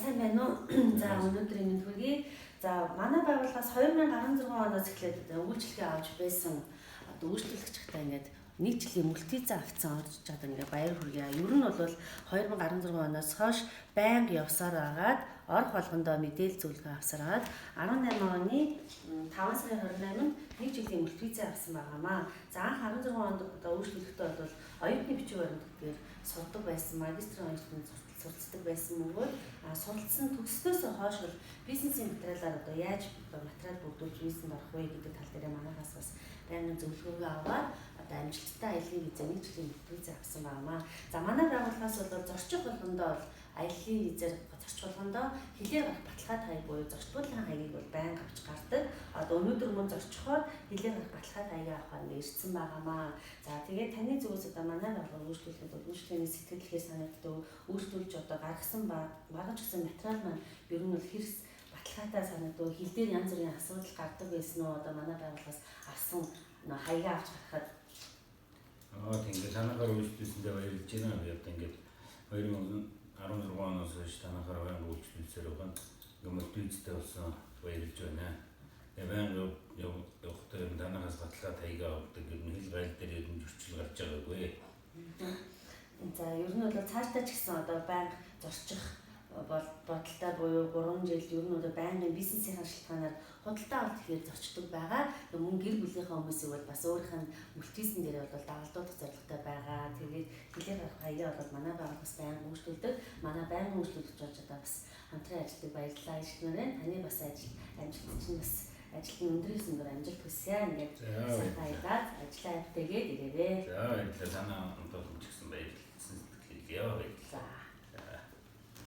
Сайн байна уу? За, өнөөдрийн мэнд хүргэе. За, манай байгууллагаас 2016 оноос эхлээд одоо үйлчилгээ авч байсан одоо үйлчлүүлэгчтэй ингээд нэг жилийн мультивиза авцсан орж чадсан ингээд баяр хүргье. Ер нь бол 2016 оноос хойш байнга явсаар агаад орох болгондоо мэдээлэл зөвлөгөө авсаар агаад 18 оны 5 сарын 28-нд нэг жилийн мультивиза авсан байгаамаа. За, анх 16 онд одоо үйлчлүүлэхдээ бол оюутны бичиг баримт дээр сурдаг байсан, магистрийн оюутны суралцдаг байсан бөгөөд суралцсан төгснөөсөө хойш бол бизнесийн материалаар одоо яаж одоо материал бүрдүүлж бизнесэнд орох вэ гэдэг тал дээр манайхаас бас байнгын зөвлөгөөгөө аваад одоо амжилттай аяллаа виза нэг жилийн виза авсан байнамаа. За, манай байгууллагаас бол зорчих болгондоо бол аяллаа визээр зорчих болгондоо хэлээр гарах баталгаа хаяг буюу зорчбуудлын хаягийг бол байнга авч гардаг. Одоо өнөөдөр мөн зорчихоор хэлээр гарах баталгаа хаягийг авахар ингэ ирсэн байгаамаа. За, тэгээд таны зүгээс одоо манай байгууллага үйлчлүүлэхэд бол үйлчлэгээний сэтгэл хөдлөл санагддаг, үйлчлүүлж одоо гаргасан ба гаргаж өгсөн материал маань ер нь бол хэрс баталгаатай санагдав. Хэл дээр янз бүрийн асуудал гардаг байсан уу? Одоо манай байгууллагаас авсан хаягаа авч гаргахад Тийм, ингээд танахаар үйлчлүүлсэндээ баярлж байна. Би одоо ингээд 2016 оноос хойш танахаар байнга үйлчлүүлсээр байгаа. Ингээд мультивизтэй болсон баярлж байна. Тэгээ байнга явахдаа ер нь танахаас баталгаа таягаа авдаг. Ер нь хэл гайл дээр ер нь зөрчил гарч байгаагүй. За, ер нь бол цаашдаа ч гэсэн одоо байнга зорчих бол бодолтой буюу 3 жил ер нь одоо байнгын бизнесийн шалтгаанаар худалдаа авалт ихээр зорчдог байгаа. Мөн гэр бүлийнхээ хүмүүсийг бол бас өөрийнх нь мультивизэн дээр бол дагалдуулах зорилготой байгаа. Тэгээд хэлээр гарах хаягаа бол манай байгууллагаас байнга үйлчлүүлдэг. Манай байнгын үйлчлүүлэгч болж одоо бас хамтран ажилладаг, баярлалаа гэж хэлмээр байна. Таны бас ажил амжилт чинь бас ажилд нь өндрөөс өндөр амжилт хүсье. Ингээд сайхан аялаад ажлаа явтайгээд ирээрээ. За, баярлалаа. Танаа хамт олон ч гэсэн баярлалаа. Сэтгэл хэлье. Баярлалаа. За.